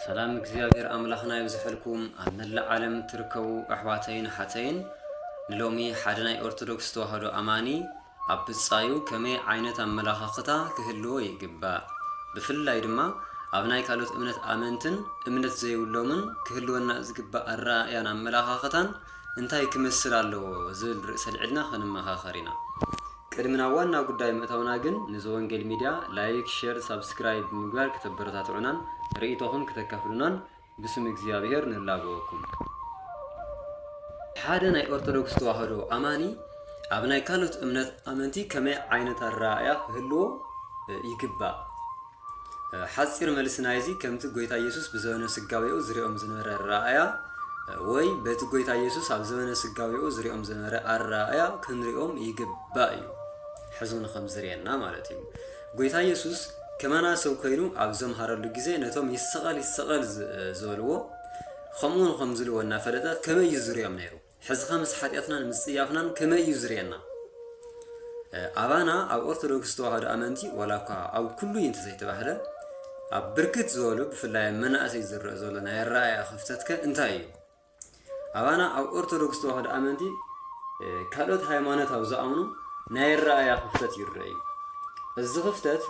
ሰላም እግዚኣብሔር ኣምላኽና ይብዝሐልኩም። ኣብ መላእ ዓለም ትርከቡ ኣሕዋተይን ኣሓተይን፣ ንሎሚ ሓደ ናይ ኦርቶዶክስ ተዋህዶ ኣማኒ ኣብ ብጻዩ ከመይ ዓይነት ኣመላኻኽታ ክህልዎ ይግባእ፣ ብፍላይ ድማ ኣብ ናይ ካልኦት እምነት ኣመንትን እምነት ዘይብሎምን ክህልወና ዝግባእ ኣረኣእያን ኣመላኻኽታን እንታይ ክመስል ኣለዎ ዝብል ርእሰ ልዕልና ክንመኻኸር ኢና። ቅድሚ ናብ ዋና ጉዳይ ምእታውና ግን ንዘወንጌል ሚድያ ላይክ፣ ሸር፣ ሳብስክራይብ ብምግባር ከተበረታትዑናን ርእይቶኹም ክተካፍሉናን ብስም እግዚኣብሔር ንላበወኩም። ሓደ ናይ ኦርቶዶክስ ተዋህዶ ኣማኒ ኣብ ናይ ካልኦት እምነት ኣመንቲ ከመይ ዓይነት ኣረኣእያ ክህልዎ ይግባእ? ሓፂር መልሲ ናይዚ ከምቲ ጎይታ ኢየሱስ ብዘበነ ስጋዌኡ ዝሪኦም ዝነበረ ኣረኣእያ ወይ በቲ ጎይታ ኢየሱስ ኣብ ዘበነ ስጋዌኡ ዝሪኦም ዝነበረ ኣረኣእያ ክንሪኦም ይግባእ እዩ። ሕዚ ንኸም ዝርየና ማለት እዩ። ጎይታ ኢየሱስ ከማና ሰብ ኮይኑ ኣብ ዘምሃረሉ ግዜ ነቶም ይሰቐል ይሰቐል ዝ- ዝበልዎ ከምኡ ንኸም ዝልዎ እናፈለጠ ከመይ እዩ ዝሪኦም ነይሩ? ሕዚ ኸ ምስ ሓጢኣትናን ምስ ጽያፍናን ከመይ እዩ ዝርእየና? ኣባና ኣብ ኦርቶዶክስ ተዋህዶ ኣመንቲ ዋላ እኳ ኣብ ኩሉ እዩ እንተዘይተባህለ ኣብ ብርክት ዝበሉ ብፍላይ ኣብ መናእሰይ ዝረአ ዘሎ ናይ ኣረኣእያ ክፍተት ከ እንታይ እዩ? ኣባና ኣብ ኦርቶዶክስ ተዋህዶ ኣመንቲ ካልኦት ሃይማኖት ኣብ ዝኣምኑ ናይ ኣረኣእያ ክፍተት ይረአ እዩ። እዚ ክፍተት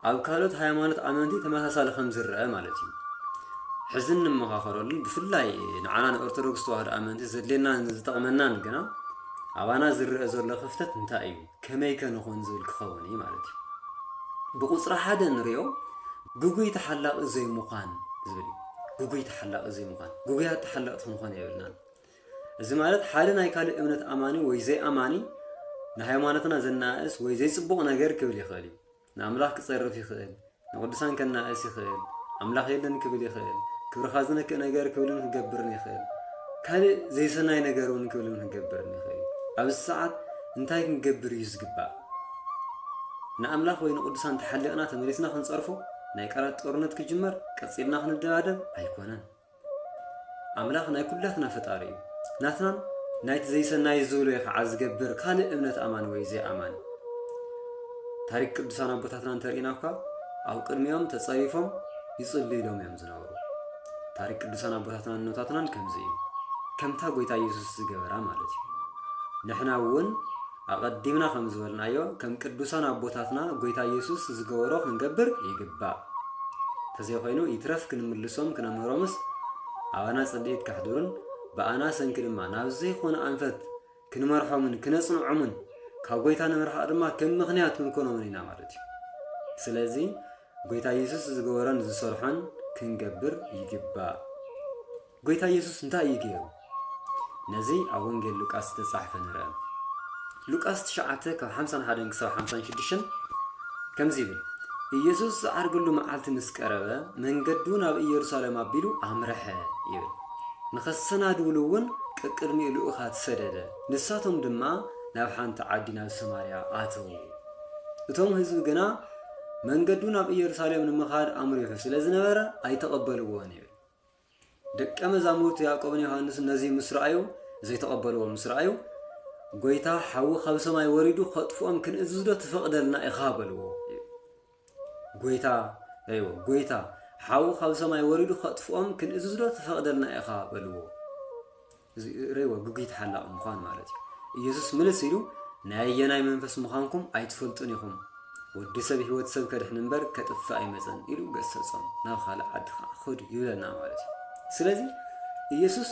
ኣብ ካልኦት ሃይማኖት ኣመንቲ ተመሳሳሊ ከም ዝረአ ማለት እዩ። ሕዚ እንመኻኸረሉን ብፍላይ ንዓና ንኦርቶዶክስ ተዋህዶ ኣመንቲ ዘድልየናን ዝጠቕመናን ግና ኣባና ዝረአ ዘሎ ክፍተት እንታይ እዩ፣ ከመይ ከ ንኾን ዝብል ክኸውን እዩ ማለት እዩ። ብቁፅሪ ሓደ ንሪኦ ግጉይ ተሓላቒ ዘይምዃን ዝብል እዩ። ግጉይ ተሓላቒ ዘይምዃን፣ ግጉያት ተሓለቕቲ ክንኾን የብልናን። እዚ ማለት ሓደ ናይ ካልእ እምነት ኣማኒ ወይ ዘይኣማኒ ንሃይማኖትና ዘናእስ ወይ ዘይፅቡቕ ነገር ክብል ይኽእል እዩ። ንኣምላኽ ክጸርፍ ይኽእል፣ ንቕዱሳን ከናእስ ይኽእል፣ ኣምላኽ የለን ክብል ይኽእል፣ ክብርኻ ዝነክእ ነገር ክብልን ክገብርን ይኽእል፣ ካልእ ዘይሰናይ ነገር እውን ክብልን ክገብርን ይኽእል እዩ። ኣብዚ ሰዓት እንታይ ክንገብር እዩ ዝግባእ? ንኣምላኽ ወይ ንቕዱሳን ተሓሊቕና ተመሊስና ክንጸርፎ ናይ ቃላት ጦርነት ክጅመር ቀጺልና ክንደባደብ ኣይኮነን። ኣምላኽ ናይ ኩላትና ፈጣሪ እዩ። ናትናን ናይቲ ዘይሰናይ ዝብሎ እዩ ከዓ ዝገብር ካልእ እምነት ኣማኒ ወይ ዘይኣማኒ። ታሪክ ቅዱሳን ኣቦታትና እንተርኢና እኳ ኣብ ቅድሚኦም ተጸሪፎም ይጽልዩ ኢሎም እዮም ዝነበሩ። ታሪክ ቅዱሳን ኣቦታትናን እኖታትናን ከምዚ እዩ። ከምታ ጎይታ ኢየሱስ ዝገበራ ማለት እዩ። ንሕና እውን ኣቐዲምና ከም ዝበልናዮ ከም ቅዱሳን ኣቦታትና ጎይታ ኢየሱስ ዝገበሮ ክንገብር ይግባእ። ተዘይኮይኑ ይትረፍ ክንምልሶም ክነምህሮምስ ኣባና ጽልኢት ከሕድሩን ብኣና ሰንኪ ድማ ናብ ዘይኮነ ኣንፈት ክንመርሖምን ክነጽንዖምን ካብ ጎይታ ንምርሓቕ ድማ ከም ምኽንያት ክንኮኖምን ኢና ማለት እዩ። ስለዚ ጎይታ ኢየሱስ ዝገበሮን ዝሰርሖን ክንገብር ይግባእ። ጎይታ ኢየሱስ እንታይ እዩ ገይሩ? ነዚ ኣብ ወንጌል ሉቃስ ዝተጻሕፈ ንርአ። ሉቃስ ትሽዓተ ካብ ሓምሳን ሓደን ክሳብ ሓምሳን ሽዱሽተን ከምዚ ይብል፣ ኢየሱስ ዝዓርገሉ መዓልቲ ምስ ቀረበ መንገዱ ናብ ኢየሩሳሌም ኣቢሉ ኣምርሐ ይብል። ንኸሰናድውሉ እውን ቀቅድሚኡ ልኡኻት ሰደደ። ንሳቶም ድማ ናብ ሓንቲ ዓዲ ናብ ሰማርያ ኣተዉ። እቶም ህዝቢ ግና መንገዱ ናብ ኢየሩሳሌም ንምኻድ ኣምሪሑ ስለ ዝነበረ ኣይተቐበልዎን ይብል። ደቀ መዛሙርቱ ያዕቆብን ዮሃንስን ነዚ ምስ ረኣዩ፣ ዘይተቐበልዎ ምስ ረኣዩ፣ ጎይታ ሓዊ ካብ ሰማይ ወሪዱ ከጥፍኦም ክንእዝዝ ዶ ትፈቕደልና ኢኻ በልዎ። ጎይታ፣ ረይዎ፣ ጎይታ ሓዊ ካብ ሰማይ ወሪዱ ከጥፍኦም ክንእዝዝ ዶ ትፈቕደልና ኢኻ በልዎ። እዚ ረይዎ ግጉይ ተሓላቒ ምዃን ማለት እዩ። ኢየሱስ ምልስ ኢሉ ናይ ኣየናይ መንፈስ ምዃንኩም ኣይትፈልጡን ኢኹም። ወዲ ሰብ ህይወት ሰብ ከድሕን እምበር ከጥፍእ ኣይመጸን ኢሉ ገሰጾም። ናብ ካልእ ዓዲ ኸዓ ኹዱ ይብለና ማለት እዩ። ስለዚ ኢየሱስ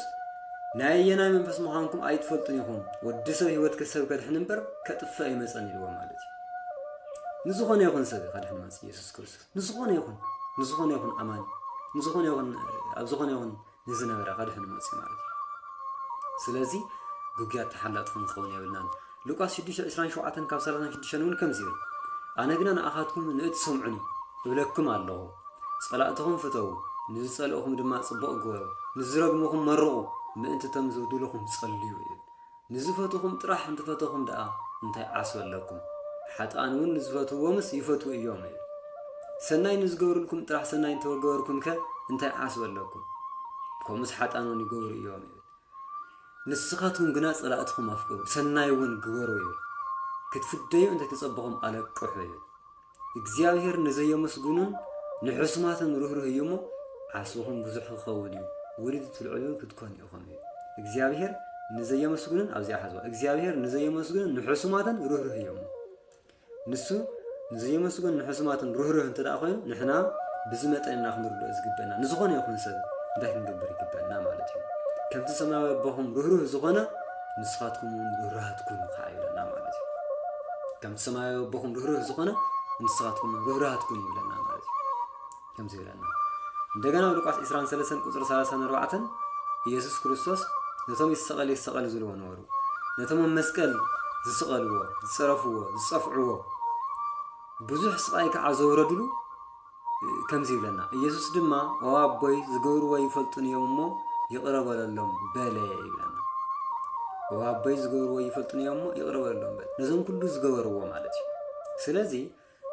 ናይ ኣየናይ መንፈስ ምዃንኩም ኣይትፈልጡን ኢኹም። ወዲ ሰብ ህይወት ሰብ ከድሕን እምበር ከጥፍእ ኣይመጸን ኢልዎ ማለት እዩ። ንዝኾነ ይኹን ሰብ እዩ ከድሕን መጽእ ኢየሱስ ክርስቶስ። ንዝኾነ ይኹን፣ ንዝኾነ ይኹን ኣማኒ፣ ንዝኾነ ይኹን፣ ኣብ ዝኾነ ይኹን ንዝነበረ ከድሕን መጽእ ማለት እዩ። ስለዚ ግጉያት ተሓለቕቲ ክንኸውን የብልናን። ሉቃስ ሽዱሽተ ዕስራን ሸውዓተን ካብ ሰላሳን ሽዱሽተን እውን ከምዚ ይብል፣ ኣነ ግና ንኣኻትኩም ንእትሰምዑኒ እብለኩም ኣለኹ፣ ጸላእትኹም ፍተዉ፣ ንዝጸልእኹም ድማ ጽቡቕ ግበሩ፣ ንዝረግምኹም መርቑ፣ ምእንቲ እቶም ዝብድሉኹም ጸልዩ ይብል። ንዝፈትኹም ጥራሕ እንትፈተኹም ደኣ እንታይ ዓስቢ ኣለኩም? ሓጥኣን እውን ንዝፈትውዎምስ ይፈትዉ እዮም ይብል። ሰናይ ንዝገብሩልኩም ጥራሕ ሰናይ እንተገበርኩምከ እንታይ ዓስቢ ኣለኩም? ከምኡስ ሓጥኣን እውን ይገብሩ እዮም ይብል። ንስኻትኩም ግና ጸላእትኹም ኣፍቅሩ፣ ሰናይ እውን ግበሩ ይብል። ክትፍደዩ እንተተጸበኹም ኣለቅሑ ይብል። እግዚኣብሔር ንዘየመስግኑን ንሕሱማትን ርህሩህ እዩ እሞ ዓስብኹም ብዙሕ ክኸውን እዩ፣ ውሉድ ትልዕሉ ክትኮኑ ኢኹም እዩ። እግዚኣብሔር ንዘየመስግኑን፣ ኣብዚኣ ሓዝዋ፣ እግዚኣብሔር ንዘየመስግኑን ንሕሱማትን ርህሩህ እዩ እሞ። ንሱ ንዘየመስግኑን ንሕሱማትን ርህሩህ እንተ ደኣ ኮይኑ፣ ንሕና ብዚ መጠን ኢና ክንርድኦ ዝግበና። ንዝኾነ ይኹን ሰብ እንታይ ክንገብር ይግበና ማለት እዩ? ከምቲ ሰማያዊ ኣቦኹም ርህሩህ ዝኾነ፣ ንስኻትኩም እውን ርህሩሃት ኩኑ ከዓ ይብለና ማለት እዩ። ከምቲ ሰማያዊ ኣቦኹም ርህሩህ ዝኾነ፣ ንስኻትኩም እውን ርህሩሃት ኩኑ ይብለና ማለት እዩ። ከምዚ ይብለና። እንደገና ኣብ ሉቃስ ዕስራን ሰለስተን ቁጽሪ ሰላሳን ኣርባዕተን፣ ኢየሱስ ክርስቶስ ነቶም ይሰቐል ይሰቐል ዝብልዎ ነበሩ። ነቶም ኣብ መስቀል ዝስቐልዎ፣ ዝጸረፍዎ፣ ዝጸፍዕዎ፣ ብዙሕ ስቓይ ከዓ ዘውረድሉ፣ ከምዚ ይብለና። ኢየሱስ ድማ፣ "ኦ ኣቦይ፣ ዝገብርዎ ይፈልጡን እዮም እሞ ይቕረ በለሎም" በለ ይብለና። "ኦ ኣቦይ፣ ዝገብርዎ ይፈልጡን እዮም እሞ ይቕረ በለሎም" በለ። ነዞም ኩሉ ዝገበርዎ ማለት እዩ። ስለዚ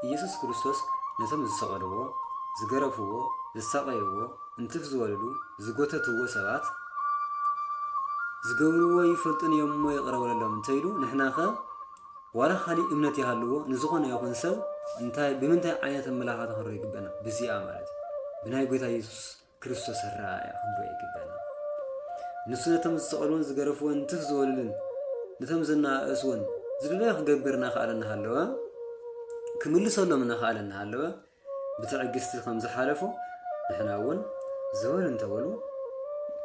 ኢየሱስ ክርስቶስ ነቶም ዝሰቐልዎ፣ ዝገረፍዎ፣ ዝሳቐይዎ፣ እንትፍ ዝበልሉ፣ ዝጎተትዎ ሰባት፣ "ዝገብርዎ ይፈልጡን እዮም እሞ ይቕረ በለሎም" እንተኢሉ፣ ንሕናኸ ዋላ ካሊእ እምነት ይሃልዎ፣ ንዝኾነ ይኹን ሰብ እንታይ፣ ብምንታይ ዓይነት ኣመለኻኽታ ክንሪኦ ይግበና? ብዚኣ ማለት እዩ። ብናይ ጎይታ ኢየሱስ ክርስቶስ ኣረኣእያ ክንሪኦ ይግበና። ንሱ ነቶም ዝሰቐልዎን ዝገረፍዎን እንትፍ ዝበሉሉን፣ ነቶም ዘነኣእስዎን ዝደለዮ ክገብር እናኸኣለ እናሃለወ፣ ክምልሰሎም እናኸኣለ እናሃለወ፣ ብትዕግስቲ ከም ዝሓለፎ፣ ንሕና እውን ዝበሉ እንተበሉ፣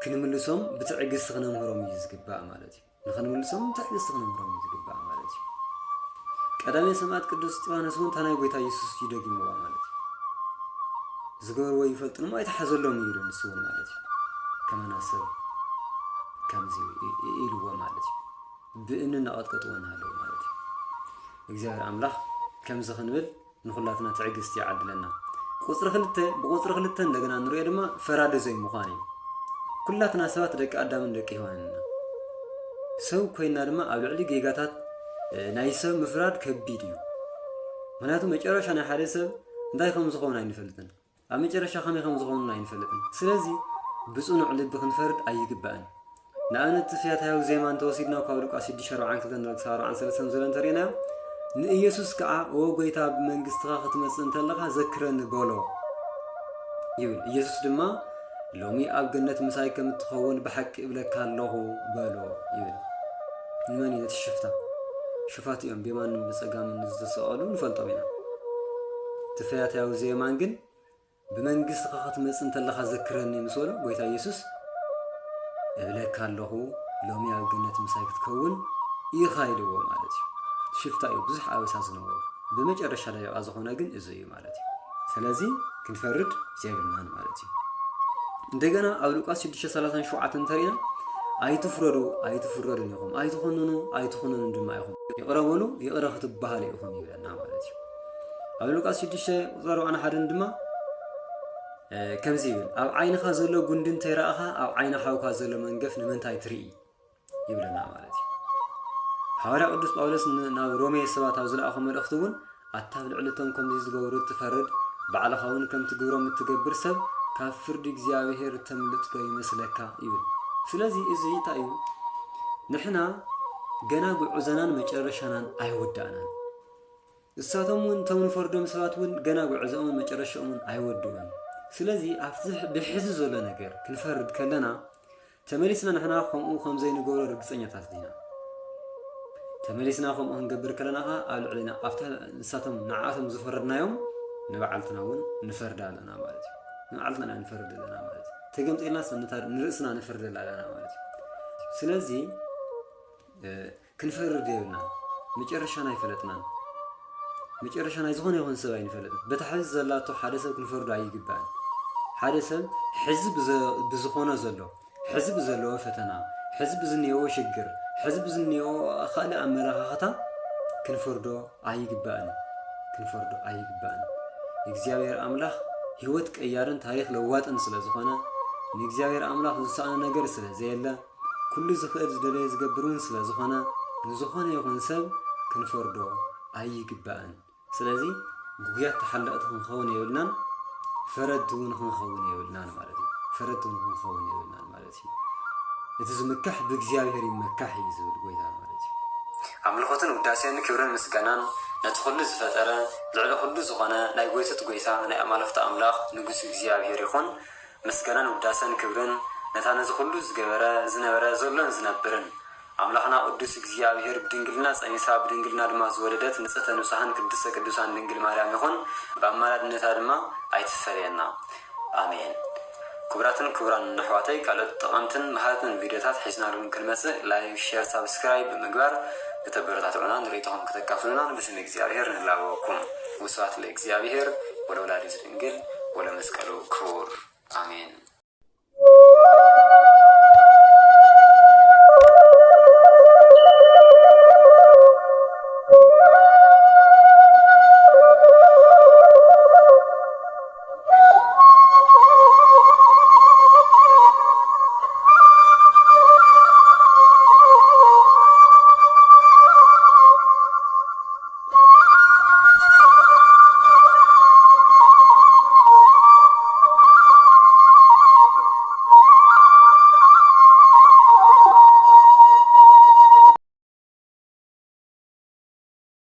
ክንምልሶም ብትዕግስቲ ክነምህሮም እዩ ዝግባእ ማለት እዩ። ንኽንምልሶም ትዕግስቲ ክነምህሮም እዩ ዝግባእ ማለት እዩ። ቀዳማይ ሰማዕት ቅዱስ እስጢፋኖስ እውን እታ ናይ ጎይታ ኢየሱስ እዩ ደጊምዋ ማለት እዩ። ዝገብርዎ ይፈልጡን እሞ ኣይተሓዘሎም እዩ ኢሉ ንሱ እውን ማለት እዩ። ከማና ሰብ ከምዚ ኢ-፣ ኢ-፣ ኢልዎ ማለት እዩ። ብእምኒ እናቐጥቀጥዎ እናሃለዉ ማለት እዩ። እግዚኣብሔር ኣምላኽ ከምዚ ክንብል ንኹላትና ትዕግስቲ ይዓድለና። ቁጽሪ ክልተ፣ ብቁጽሪ ክልተ እንደገና ንሪኦ ድማ ፈራዲ ዘይምዃን እዩ። ኩላትና ሰባት ደቂ ኣዳምን ደቂ ሔዋንን ኢና። ሰብ ኮይና ድማ ኣብ ልዕሊ ጌጋታት፣ እ፣ ናይ ሰብ ምፍራድ ከቢድ እዩ። ምኽንያቱ መጨረሻ ናይ ሓደ ሰብ እንታይ ከም ዝኸውን ኣይንፈልጥን። ኣብ መጨረሻ ከመይ ከም ዝኾኑን ኣይንፈልጥን። ስለዚ ብጽኑዕ ልቢ ክንፈርድ ኣይግባእን። ንኣብነት እቲ ፈያታዊ ዜማ እንተወሲድና ካብ ሉቃስ ሽዱሽተ ኣርባዓን ክልተን ክሳብ ኣርባዓን ሰለስተን ዘሎ እንተሪእናዮ፣ ንኢየሱስ ከኣ "ኦ ጎይታ፣ ብመንግስትኻ ክትመጽእ እንተለኻ ዘክረኒ" በሎ ይብል። ኢየሱስ ድማ "ሎሚ ኣብ ገነት ምሳይ ከም እትኸውን ብሓቂ እብለካ ኣለኹ" በሎ ይብል። ንመን እዩ? ነቲ ሽፍታ። ሽፋት እዮም ብየማንን ብጸጋምን ዝተሰቐሉ ንፈልጦም ኢና። እቲ ፈያታዊ ዜማን ግን "ብመንግስትኻ ክትመጽእ እንተለኻ ዘክረኒ" ምስ በሎ፣ ጎይታ ኢየሱስ "እብለካ ኣለኹ፣ ሎሚ ኣብ ገነት ምሳይ ክትከውን ኢኻ" ኢልዎ ማለት እዩ። ሽፍታ እዩ፣ ብዙሕ ኣበሳ ዝነበሮ። ብመጨረሻ ደቂቓ ዝኾነ ግን እዚ እዩ ማለት እዩ። ስለዚ ክንፈርድ ዘይብልናን ማለት እዩ። እንደገና ኣብ ሉቃስ ሽዱሽተ ሰላሳን ሸውዓተን እንተሪእና፣ "ኣይትፍረዱ፣ ኣይትፍረዱን ኢኹም፣ ኣይትኹንኑ፣ ኣይትኹንኑን ድማ ኢኹም። ይቕረ በሉ፣ ይቕረ ክትበሃሉ ኢኹም" ይብለና ማለት እዩ። ኣብ ሉቃስ ሽዱሽተ ቁጽሪ ኣርባዓን ሓደን ድማ፣ እ፣ ከምዚ ይብል፣ "ኣብ ዓይንኻ ዘሎ ጉንዲ እንተይረኣኻ፣ ኣብ ዓይኒ ሓውካ ዘሎ መንገፍ ንምንታይ ትርኢ?" ይብለና ማለት እዩ። ሃዋርያ ቅዱስ ጳውሎስ ን-፣ ናብ ሮሜ ሰባት ኣብ ዝለኣኾ መልእኽቲ እውን፣ "ኣታ ኣብ ልዕሊ እቶም ከምዚ ዝገብሩ እትፈርድ፣ ባዕልኻ እውን ከምቲ ግብሮም እትገብር ሰብ ካብ ፍርዲ እግዚኣብሔር ተምልጥ ዶ ይመስለካ?" ይብል። ስለዚ እዚ እንታይ እዩ? ንሕና ገና ጉዕዞናን መጨረሻናን ኣይወዳእናን። እሳቶም እውን፣ እቶም ንፈርዶም ሰባት እውን ገና ጉዕዞኦምን መጨረሻኦምን ኣይወድኡን። ስለዚ ኣብቲ ብሕዚ ዘሎ ነገር ክንፈርድ ከለና፣ ተመሊስና ንሕና ከምኡ ከም ዘይንገብሮ ርግጸኛታት ዲና? ተመሊስና ከምኡ ክንገብር ከለና ኸኣ ኣብ ልዕሊና፣ ኣብታ ንሳቶም ንዓኣቶም ዝፈረድናዮም ንባዕልትና እውን ንፈርድ ኣለና ማለት እዩ። ንባዕልትና ኢና ንፈርድ ኣለና ማለት እዩ። ተገምጢልናስ ነታ ንርእስና ንፈርደላ ኣለና ማለት እዩ። ስለዚ፣ እ፣ ክንፈርድ የብልናን። መጨረሻና ኣይፈለጥናን። መጨረሻ ናይ ዝኾነ ይኹን ሰብ ኣይንፈልጥን። በታ ሕዚ ዘላቶ ሓደ ሰብ ክንፈርዶ ኣይግባእን። ሓደ ሰብ ሕዚ ብዘ-፣ ብዝኾኖ ዘሎ፣ ሕዚ ብዘለዎ ፈተና፣ ሕዚ ብዝኔዎ ሽግር፣ ሕዚ ብዝኔዎ ካልእ ኣመለኻኽታ ክንፈርዶ ኣይግባእን። ክንፈርዶ ኣይግባእን። እግዚኣብሔር ኣምላኽ ህይወት ቀያርን ታሪኽ ለዋጥን ስለ ዝኾነ፣ ንእግዚኣብሔር ኣምላኽ ዝሰኣኖ ነገር ስለ ዘየለ፣ ኩሉ ዝኽእል ዝደለዮ ዝገብር እውን ስለ ዝኾነ፣ ንዝኾነ ይኹን ሰብ ክንፈርዶ ኣይግባእን። ስለዚ ግጉያት ተሓለቕቲ ክንኸውን የብልናን፣ ፈረድቲ እውን ክንኸውን የብልናን ማለት እዩ። ፈረድቲ እውን ክንኸውን የብልናን ማለት እዩ። እቲ ዝምካሕ ብእግዚኣብሔር ይመካሕ እዩ ዝብል ጎይታ ማለት እዩ። ኣምልኾትን ውዳሴን ክብርን ምስጋናን ነቲ ኩሉ ዝፈጠረ፣ ልዕሊ ኩሉ ዝኾነ ናይ ጎይቶት ጎይታ ናይ ኣማልኽቲ ኣምላኽ ንጉስ እግዚኣብሔር ይኹን። ምስጋናን ውዳሰን ክብርን ነታ ነዚ ኩሉ ዝገበረ፣ ዝነበረ፣ ዘሎን ዝነብርን ኣምላኽና ቅዱስ እግዚኣብሔር፣ ብድንግልና ጸኒሳ ብድንግልና ድማ ዝወለደት ንጽሕተ ንጹሓን ቅድስተ ቅዱሳን ድንግል ማርያም ይኹን። ብኣማላድነታ ድማ ኣይትፈለየና። ኣሜን። ክቡራትን ክቡራን ኣሕዋተይ፣ ካልኦት ጠቐምትን መሃርትን ቪድዮታት ሒዝናልኩም ክንመጽእ ላይክ፣ ሸር፣ ሳብስክራይብ ብምግባር ከተበረታትዑናን ርእይቶኹም ከተካፍሉናን ብስም እግዚኣብሔር ንላበወኩም። ወስብሐት ለእግዚኣብሔር ወለወላዲቱ ድንግል ወለመስቀሉ ክቡር። ኣሜን።